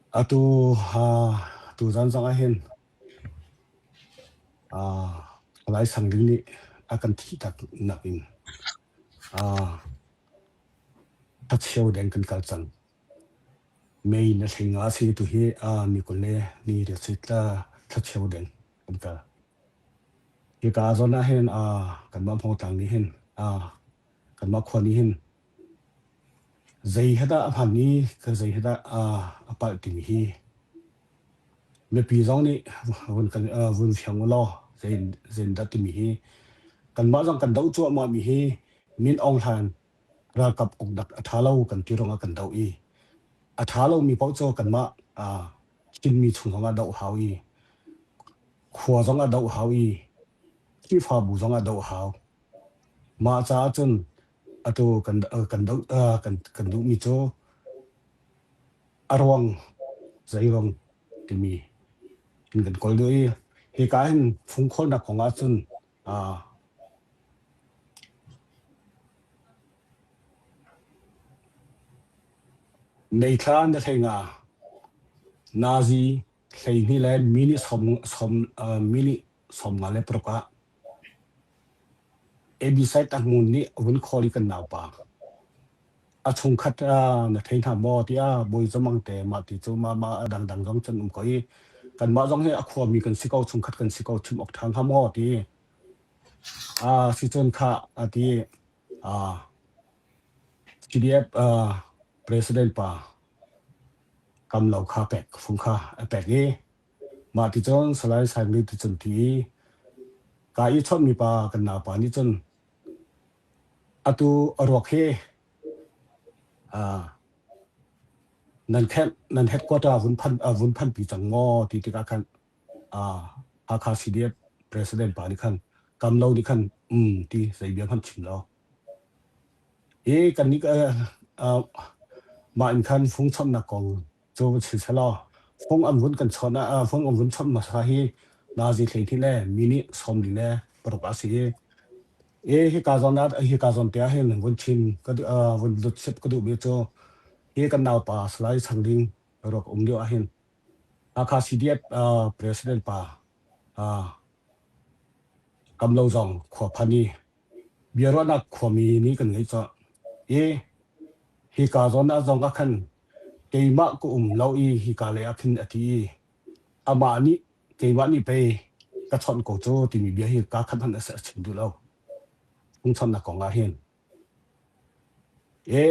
Atu tuzan zong ahhin Salai Sang Ling nih a kan thihtak nakin thacheu deng kan kal cang. May na hlei nga a si tuhi ni 20 le ni riat si thacheu deng kan kal. Hika zawn ahhin kanmah Hmawngtlang nih hin kanmah khua nih hin zei he dah a hman i zei he dah a palh timi hi mipi zong nih vun kan vun fiang u law zei dah timi hi kanmah zong kan doh cuahmah mi hi Min Aung Hlaing ralkap uknak a ṭha lo kan ti ruangah kan doh i a ṭha lomi paoh cu kanmah Chinmi chung zongah doh hau i khua zongah doh hau i Khrihfabu zongah doh hau. Mah caah cun atu kan kan doh kan kan duhmi cu a ruang zeiruang timi in kan kawl duh i hika hin fungkhawlnak kong ahcun Meithla na hlei nga, nazi 12 le minute 46 ah Abisai Tanghmun nih a vun call i kan naupa a chungkhat na thei hna maw tiah Bawi Za Mang te mah ti cu mah mah a dangdang zong cun um ko i kanmah zong hi a khuami kan si ko chungkhat kan si ko chim awk ṭha hnga maw ti si cun khah a ti CDF president pa kam lo kha pek fung kha a pek i mah ti cun Salai Saimli ti cun ti i ka i chawnhmi pa kan naupa nih cun atu a ruak hi nan khenh nan headquarter vun phan vun phanpi cang maw ti tikah khan Hakha CDF president pa nih khan kam lo nih khan um ti zei bia hmanh chim lo. Hi kan nih mah in khan fung chawnhnak kong cu si selaw fung an vun kan chawnh ah fung an vun chawnh hmasa hi nazi 12 le minute 46 a si i e hika zawn ah hika zawn te ah hin vun chim ka vun lut sip ka duhmi cu hi kan naupa Salai Chang Ding ruak um lio ah hin Hakha CDF president pa Kamlo zong khua phan i biaruahnak khuami nih kan ngeih cawh i hika zawn ah zong ah khan keimah ka um lo i hika lei ah khin a ti i amah nih keimah nih pei ka chawnh ko cu timi bia hi kaa khat hmanh a chim duh lo. Phungchamnak kong ah hin. E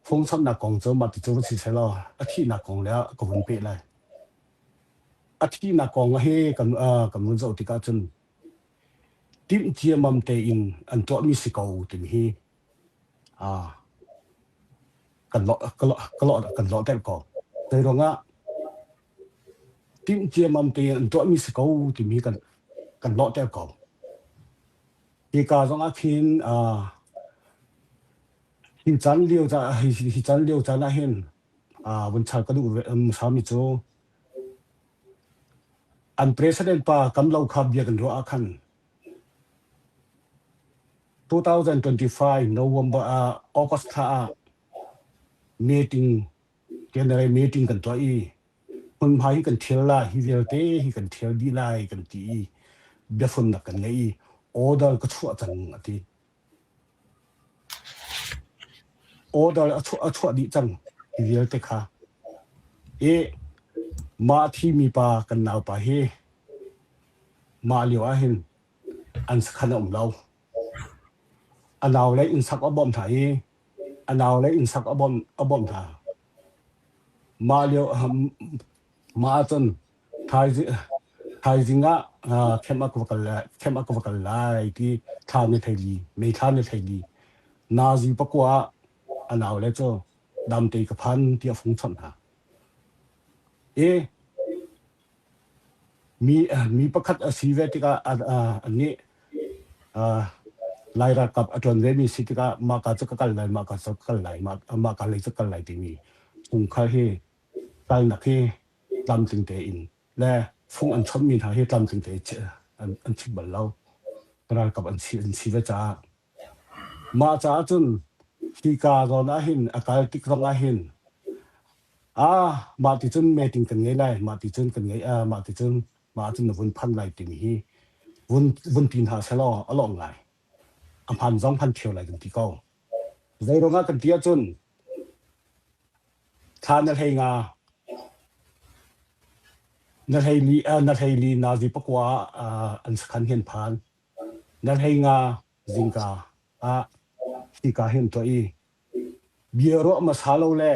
phungchamnak kong cu mah ti cu va si selaw a thihnak kong le ah ka vun peh lai. A thihnak kong hi kan kan vun zoh tikah cun timh ciammam tein an tuahmi si ko timi hi kan lawh kan lawhter ko. Zei ruangah timh ciammam tein an tuahmi si ko timi kan kan lawhter ko. Hika zong ah khin hi caan lio hi caan lio caan ah hin vun char ka duh hmasami cu an president pa Kamlo kha bia kan ruah ah khan 2025 November ah August thla ah meeting general meeting kan tuah i hmunhma hi kan thial lai hi vialte hi kan thial dih lai kan ti i biafunnak kan ngei i order ka chuah cang a ti. Order a chuah a chuah dih cang hi vialte kha. I mah thimi pa kan naupa hi mah lio ah hin an sakhan a um lo. A nau le innsak a bawmh hna i a nau le innsak a bawmh a bawmh hna. Mah lio mah ahcun thaizing thaizing ah camp ah ka va kal lai camp ah ka va kal lai ti thla ni 14 May thla ni 14 nazi pakua ah a nau le cu damte ka phan tiah fung chawnh hna. I Mi, mi pakhat a si ve tikah annih Lai ralkap a ṭuan vemi si tikah mahka cu ka kal lai, mahka cu ka kal lai, mahka lei cu ka kal lai timi chungkhar hi kalnak hi tlamtling tein le fung an chawnhmi hna hi tlamtling tein an chim bal lo. Ralkap an si, an si ve caah. Mah caah cun hika zawn ah hin a kal tik zong ah hin. Ah, mah ti cun meeting kan ngei lai, mah ti cun kan ngei, ah, mah ti cun mah cun na vun phan lai timi hi vun vun ti hna selaw a lawh ngai. A hman zong hman ṭheo lai kan ti ko. Zei ruangah kan ti ahcun thla na hlei nga na hlei li na hlei li nazi pakua ah an sakhan hin phan. Na hlei nga zingka ah hika hin tuah i bia ruah hmasa lo le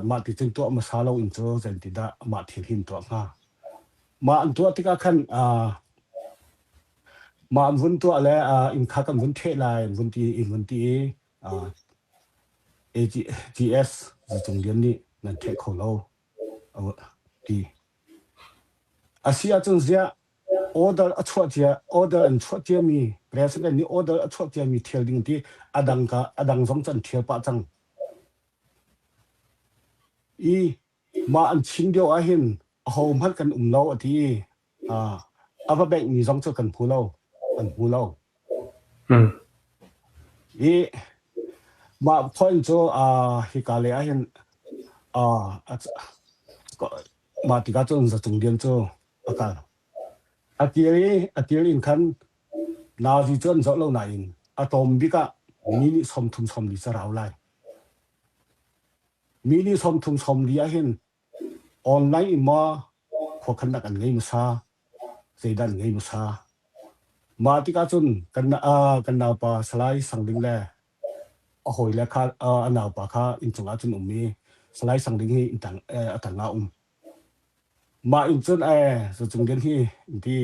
mah ti cun tuah hmasa lo in cu zeitidah mah thil hin tuah hnga. Mah an tuah tikah khan mah an vun tuah le inn kha kan vun ṭheh lai an vun ti in vun ti i AGS Zicung Lian nih nan ṭheh kho lo ti. A si ahcun ziah order a chuah cia order an chuah ciami president nih order a chuah ciami ṭhial ding ti a dang ka a dang zong cu an ṭhial pah cang. I mah an chim lio ahhin ahohmanh kan um lo a ti i a va benghmi zong cu kan hmu lo an hmu lo. I mah point cu hika lei ahhin mah tikah cun Zacung Lian cu a kal. A kir i a kir in khan nazi cu an zoh lo nain a tlawm bik ah mi nih 30 40 ca rau lai. Mi nih 30 40 ahhin online in maw khuakhannak an ngei hmasa, zeidah an ngei hmasa. Mah tikah cun kan kan naupa Salai Sang Ding le a hawile kha a naupa kha inncung ah cun um i Salai Sang Ding hi inntang a tang ah um. Mah inn cun zacung rian hi an ti.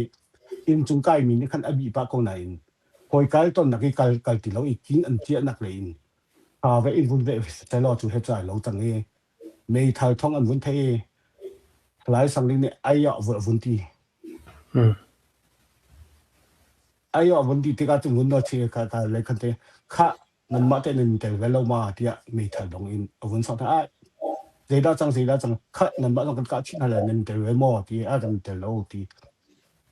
Inncung kaimi nih khan a bih pah ko nain hawi kal tonnak i kal kal ti lo i king an ciahnak lei in tha ve in vun ve selaw cu he cai lo cang i meithal thong an vun thei i Salai Sang Ling nih ai ah vun ti. Ai ah vun ti tikah cun vun nawl che kha kha lei khan te khah nanmah te nan tel ve lo ma tiah meithal dong in a vun sok hna. Ai zeidah cang zeidah cang khah nanmah zong kan kah chih hna lai nan tel ve maw ti a kan tel lo ti.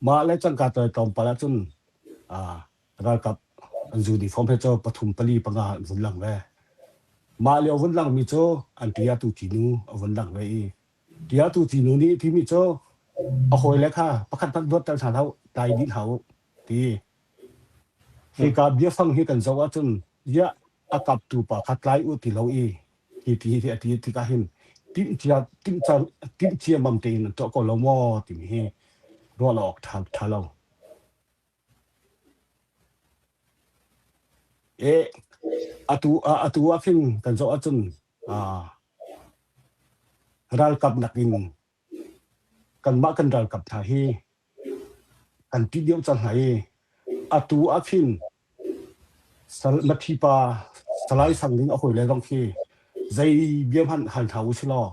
Mah le cangka tlawmpal ahcun ralkap an uniform he cu pathum pali panga an vun lang ve. Mah lio vun langmi cu an tiatu tinu a vun lang ve i tiatu tinu nih timi cu a hawile kha pakhat hmanh luatter hna hlah tlai dih hlah u ti. Hika biafang hi kan zoh ahcun ziah a kaptu pa kha tlai u ti lo i hi ti hi a ti tikah hin timhcia timhcia timhcia mam tein an tuah ko lo maw timi hi ruah lo awk ṭha ṭha lo. E atu atu ah khin kan zoh ahcun ralkap nakin kanmah kan ralkap hna hi kan ṭih deuh cang hna i atu ah khin Mathi pa Salai Sang Ling a hawile zong khi zei bia hmanh hal hna u si law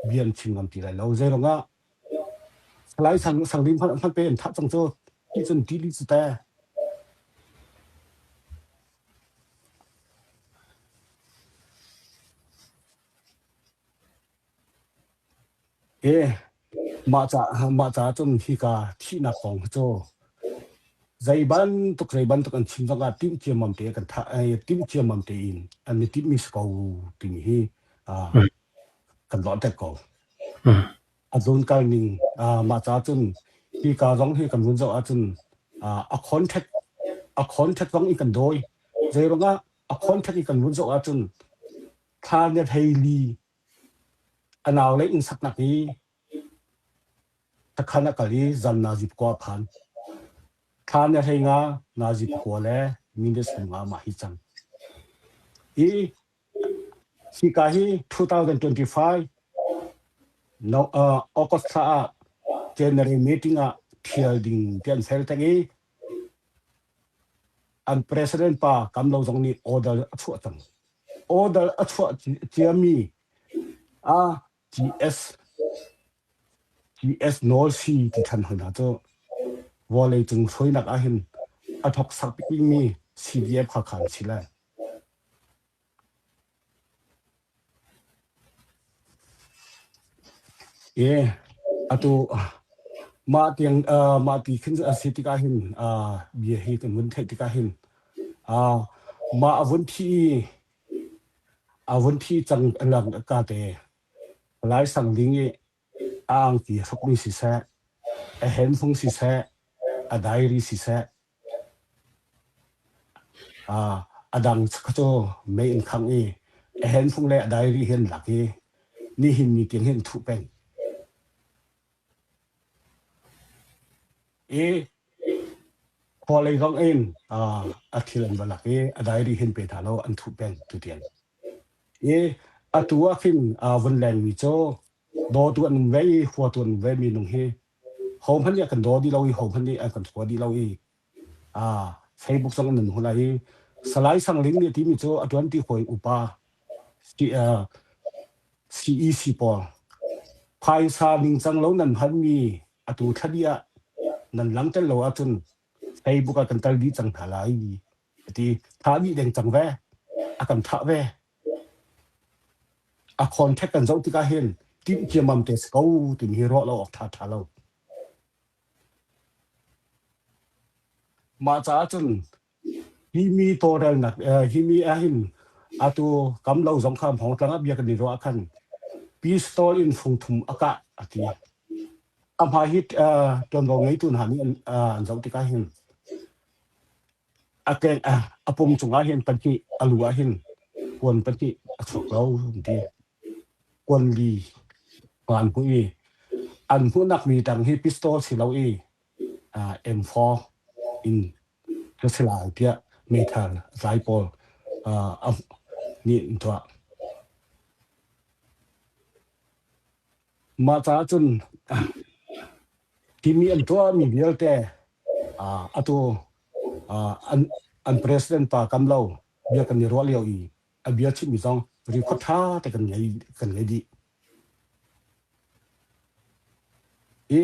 bia an chim ngam ti lai lo. Zei ruangah Salai Sang Sang Ling hmanh hmanh pe an thah cang cu ti cun ṭih dih cu te. Mah caah cun hika thihnak kong hi cu zei bantuk an chim zongah timh ciammam te kan thah timh ciammam tein an i timhmi si ko timi hi kan lawhter ko. A zunkal ning mah caah cun hika zong hi kan vun zoh ahcun a contact a contact zong in kan dawi. Zei ruangah a contact i kan vun zoh ahcun thla ne thei li A naule inn saknak i sakhan a kal i zan nazi pakua a phan. Thla ne hlei nga nazi pakua le minutes nga mah hi cang. Hi hika hi 2025 no, August thla ah January meeting ah thial ding ti an fel teng i an president pa Kamlo zong nih order a chuah cang. Order a chuah ciami ah GS GS nawl si ti than hoi hna cu vawleicung hruainak ahhin a thawk sak bikmi CDF Hakha an si lai. E atu mah tiang mah ti khin a si tikah hin bia hi kan vun theih tikah hin mah a vun thi i a vun thi cang lang ka te. Salai Sang Ling i a angki a hrukmi siseh, a handphone siseh, a diary siseh, a dang kha cu mei in khangh i a handphone le a diary hi an lak i nihin ni tiang hin an thuh peng. I khua lei zong in a thil an va lak i a diary hin pe hna law an thuh peng tutiang. I atu ah khin vun lengmi cu dawtu an um ve i huatu an um ve mi nung hi hohmanh nih a kan daw dih lo i hohmanh nih an kan hua dih lo i Facebook zong an nun hna i Salai Sang Ling nih a timi cu a ṭuanṭi hawi upa CEC pawl phaisa ningcang lo nan hmanmi atu thla dih ah nan langhter lo ahcun Facebook ah kan kal dih cang hna lai a ti. Thah dih deng cang ve. A kan thah ve. A contact kan zoh tikah hin timh ciammam te si ko timi hi ruah lo awk ṭha ṭha lo. Mah caah cun hi mi tawlrelnak hi mi ahhin atu kam lo zong kha Hmawngtlang ah bia kan i ruah ah khan pistol in fungthum a kah a ti. A hmai hi ṭuanvo ngeitu hna nih an zoh tikah hin a keng a pum cungah hin pahnih a lu ah hin kuan pahnih a chuak lo an ti. Kuan li an hmuh i an hmuhnak mi tang hi pistol si lo i M4 in ka si lai tiah meithal tlai pawl nih an tuah. Mah caah cun timi an tuahmi vialte atu an president pa kam lo bia kan i ruah lio i a bia chimmi zong record ṭha te kan ngei kan ngei dih. I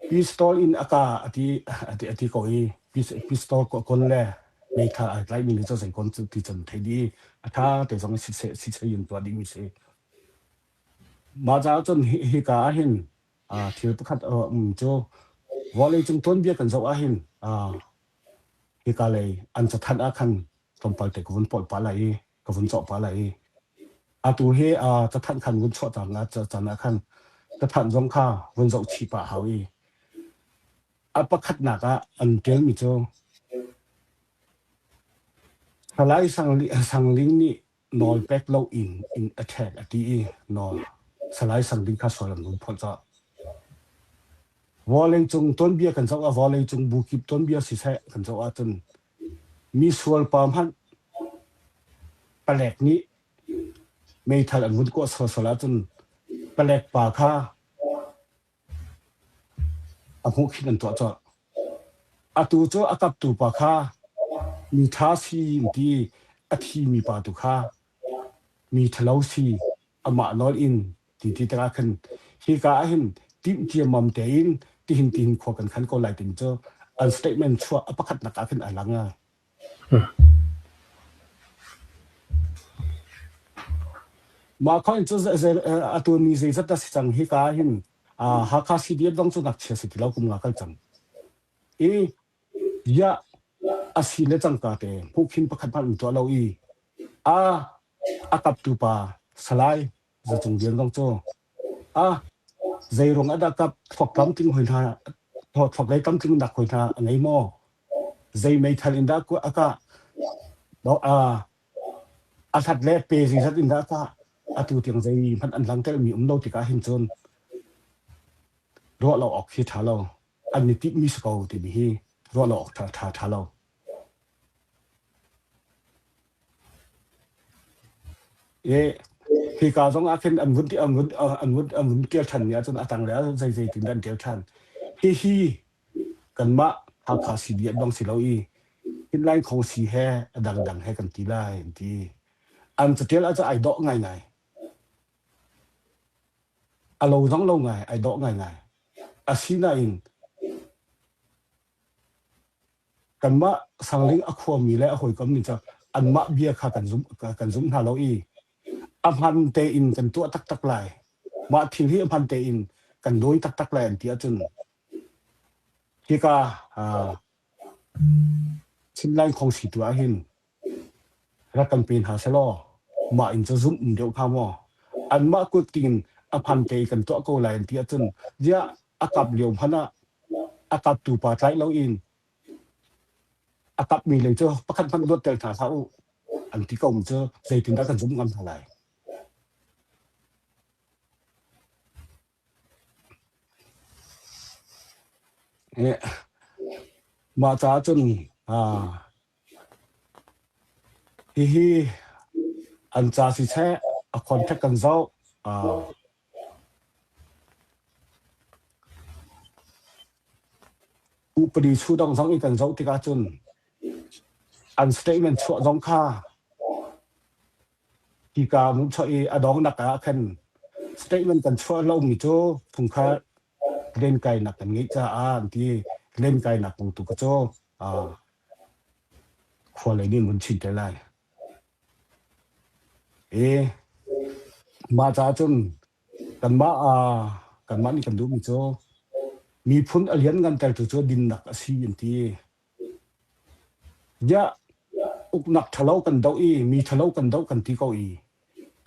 pistol in a ka a ti a ti a ti ko i pistol kon le meithal ai tlaihmi le cu zei kon cu ti cun thei dih i a ṭha te zong siseh siseh in tuah dihmi si. Mah caah cun hika ah hin thil pakhat a um cu vawleicung tuanbia kan zoh ahhin hika lei an cathanh ah khan tlawmpal te ka vun pawlh pah lai i ka vun cawh pah lai i atu hi cathanh khan vun chuah cang caan ah khan cathanh zong kha vun zoh chih pah hau i a pakhatnak ah an ṭialmi cu Salai Sang Ling nih nawl pek loin in a ṭhek a ti i nawl Salai Sang Ling kha sual an vun phawt cawh. Vawleicung tuanbia kan zoh ah vawleicung bu kip tuanbia siseh kan zoh ahcun mi sual pa hmanh palek nih meithal an vun kuah sualsual ahcun palek pa kha A hmuhkhin an tuah colh. Atu cu a kaptu pa kha mi ṭha si an ti. A thimi pa tu kha mi ṭhalo si amah nawl in ti ti tikah khan hika ah hin timh ciammam tein tihin tihin khua kan khan ko lai timi cu an statement chuah a pakhatnak ah khin a lang. Mah coin cu atu ni zeizat dah si cang hika ah hin Hakha CDF zong cu ngakchia si ti lo kum nga kal cang. I ya a si le cangka te hmuhkhin pakhat hmanh an tuah lo i a a kaptu pa Salai Za Cung Lian zong cu a zeiruang ah dah kap thluak tlamtling hoi hna thluak lei tlamtling nak hoi hna a ngei maw? Zei meithal in dah a kah? A hlat le pe zeizat in dah a kah? Atu tiang zeihmanh an langtermi um lo tikah hin cun ruah lo awk khi ṭha lo. An i timhmi si ko timi hi ruah lo awk ṭha ṭha lo. I hika zong ah khin an vun an vun an vun an vun ṭial ṭhanmi ahcun a tanglei ah zei zeitin dah an ṭial ṭhan. Hihi kanmah Hakha CDF bang si lo i Inline Khawngsi he a dangdang he kan ti lai an ti. An caṭial ahcun ai dawh ngaingai. A lo zong lo ngai, ai dawh ngaingai. Asinain Kanmah Sangling a khuami le a hawikom nih cun anmah bia kha kan zum kan zum hna lo i a hman tein kan tuah taktak lai. Mah thil hi a hman tein kan dawi taktak lai an ti ahcun hika Chinland Khawngsi tu ahhin rak kan pe hna selaw mah in cu zumh um deuh hnga maw? Anmah kut king in A hman te i kan tuah ko lai an ti ahcun ziah a kap lio hmanh ah a kaptu pa tlaih loin a kapmi lei cu pakhat hmanh luatter hna hlah u an ti ko mi cu zeitindah kan zumh ngam hna lai? Mah caah cun hihi an ca siseh a contact kan zoh. Upadi chudang zong in kan zoh tikah cun an statement chuah zong kha Hika hmuhchuah i a donghnak ah khan statement kan chuah lomi cu chungkhar lenkainak kan ngeih caah an ti. Lenkainak kong tu kha cu khua lei nih an vun chim te lai. I mah caah cun kanmah kanmah nih kan duhmi cu miphun a lianngantertu cu dinnak a si an ti. Ziah uknak ṭhalo kan doh i mi ṭhalo kan doh kan ti ko i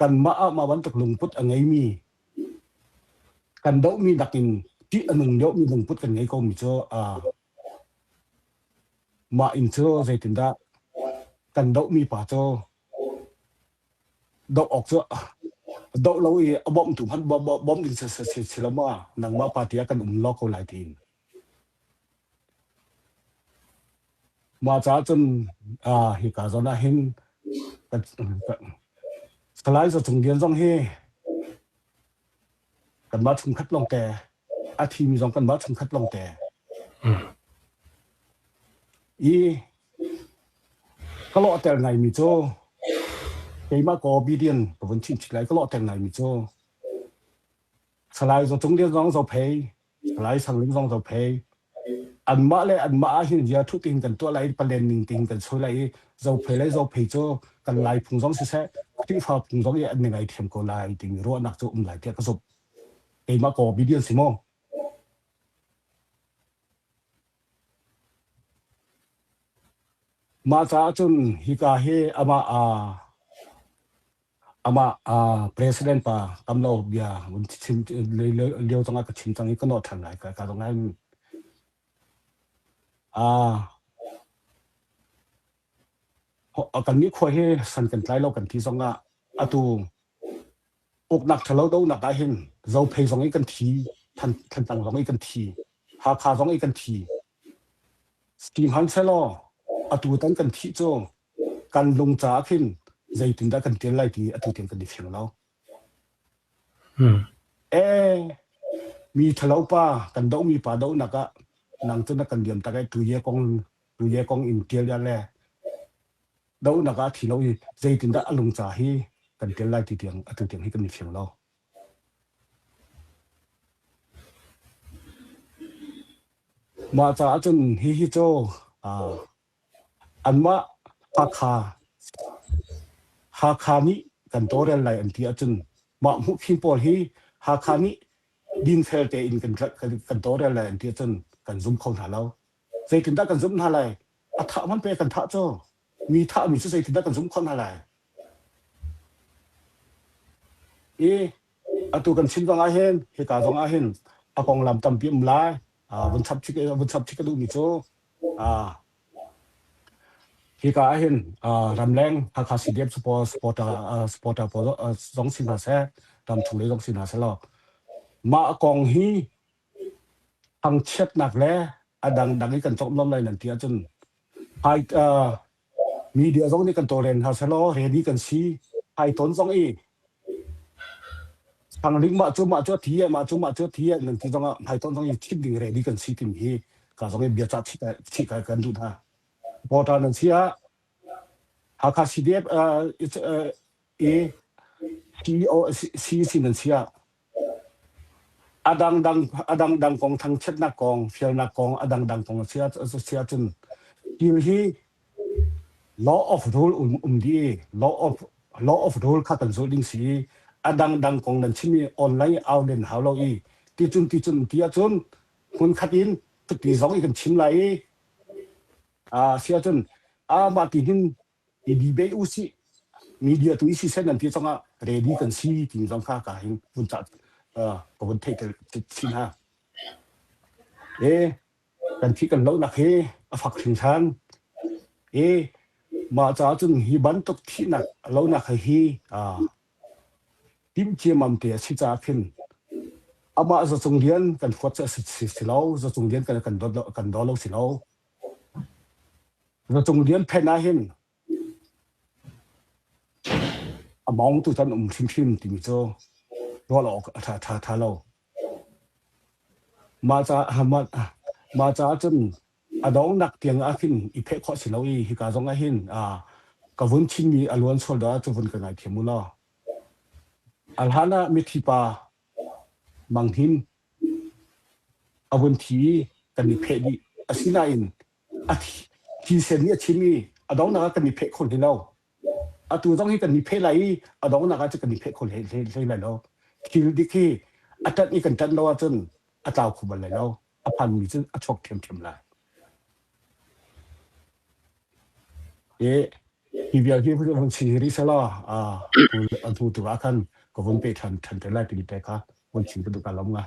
kanmah ah mah bantuk lungput a ngeimi kan dohmi nakin ṭih a nung deuhmi lungput kan ngei komi cu mah inn cu zeitindah kan dohmi pa cu doh awk cu doh lo i a bawmtu hmanh bawmh ding si lo maw nangmah party ah kan um law ko lai tiin. Mah caah cun hika zawn ah hin Salai Za Cung Lian zong hi kanmah chungkhat lawngte a thimi zong kanmah chungkhat lawngte i ka lawhter ngaimi cu keimah ka obedient ka vun chim chih lai ka lawhter ngaimi cu Salai Za Cung Lian zong Zophei Lai Sangling zong Zophei anmah le anmah ah hin zia thuh tiin kan tuah lai i palen ning tiin kan soi lai i Zophei le Zophei cu kan Lai phung zong siseh Khrihfa phung zong i an i ngaithiam ko lai timi ruahnak cu um lai tiah ka zumh. Keimah ka obedient si maw? Mah caah cun hika hi amah Amah president pa Kamlo bia vun chim lio zongah ka chim cang i ka nawh ṭhan lai ka ka zong ngai kannih khua hi san kan tlai lo kan ti zongah atu uknak ṭhalo donak ah hin Zophei zong i kan thi Thantlang zong i kan thi Hakha zong i kan thi sihmanhsehlaw atu tan kan thih cu kan lung caah khin zeitindah kan ṭial lai ti atu tiang kan i fiang lo. Ee, mi ṭhalo pa kan dohmi pa dohnak ah nang cu na kan liam tak ai tuye kong tuye kong in ṭial ya le dohnak ah thi lo i zeitindah a lung ca hi kan ṭial lai ti tiang atu tiang hi kan i fiang lo. Mah caah cun hihi cu Anmah Hakha Hakha nih kan tawlrel lai an ti ahcun mah hmuhkhin pawl hi Hakha nih dinfel tein kan kan tawlrel lai an ti ahcun kan zum kho hna lo. Zeitindah kan zumh hna lai? A thah hmanh pe kan thah cu. Mi thahmi cu zeitindah kan zumh khawh hna lai? I atu kan chim zong ah hin hika zong ah hin a konglam tampi um lai. Vun chap chih vun chap chih ka duhmi cu Hika ahhin ramleng Hakha CDF supporter pawl zong si hna seh, ramchung lei zong si hna seh law mah kong hi thangchiatnak le a dangdang i kan cawmhlawm lai nan ti ahcun media zong nih kan tawlrel hna seh law ready kan si. Haiton zong i Thangling mah cu mah cu a thi e mah cu mah cu a thi e nan ti zongah hmaitonh zong i thim ding ready kan si timi hi ka zong i bia cah chih kai kan duh hna. Reporter nan si ah Hakha CDF i CEO CEC nan si ah a dangdang a dangdang kong thangchiatnak kong fialnak kong a dangdang kong a si ah cun thil hi Law of rule um dih i law of rule kha kan zulh ding si i a dangdang kong nan chim i online au len hau lo i ticun ticun ti ahcun hmunkhat in cuti zong i kan chim lai i si ahcun mah ti hin i debate u sih media tu i siseh nan ti zongah ready kan si timi zong kha ka hin vun cah. Ka vun theihter chin hna. E kan thi kan lohnak hi a fak hringhran. E mah caah cun hi bantuk thihnak lonak hi timh ciammam te a si caah khin amah Za Cung Lian kan huat cu a si si lo, Za Cung Lian kan kan dawt lo kan daw lo si lo. Za Cung Lian phen ah hin a mawngtu cu an um hrimhrim timi cu ruah awk a ṭha ṭha ṭha lo. Mah caah mah caah cun a donghnak tiang ah khin i pheh khawh si lo i hika zong ah hin ka vun chimmi a luan sual dah cu vun ka ngaithiam u law. A hlan ah mithi pa Mang Hnin a vun thi i kan i pheh dih. Asinain a thisen nih a chim i a donghnak ah kan i pheh kho hlei lo. Atu zong hi kan i pheh lai i a donghnak ah cun kan i pheh kho hlei lai lo. Thil dik hi a ṭanh i kan ṭanh lo ahcun a tlau kho bal lai lo. A phanmi cu a chuak ṭhiamṭhiam lai. I hi vial hi vun chim rih selaw a hnu tu ah khan ka vun pe ṭhan ṭhan te lai timi te kha vun chim ka duh ka lawm nga.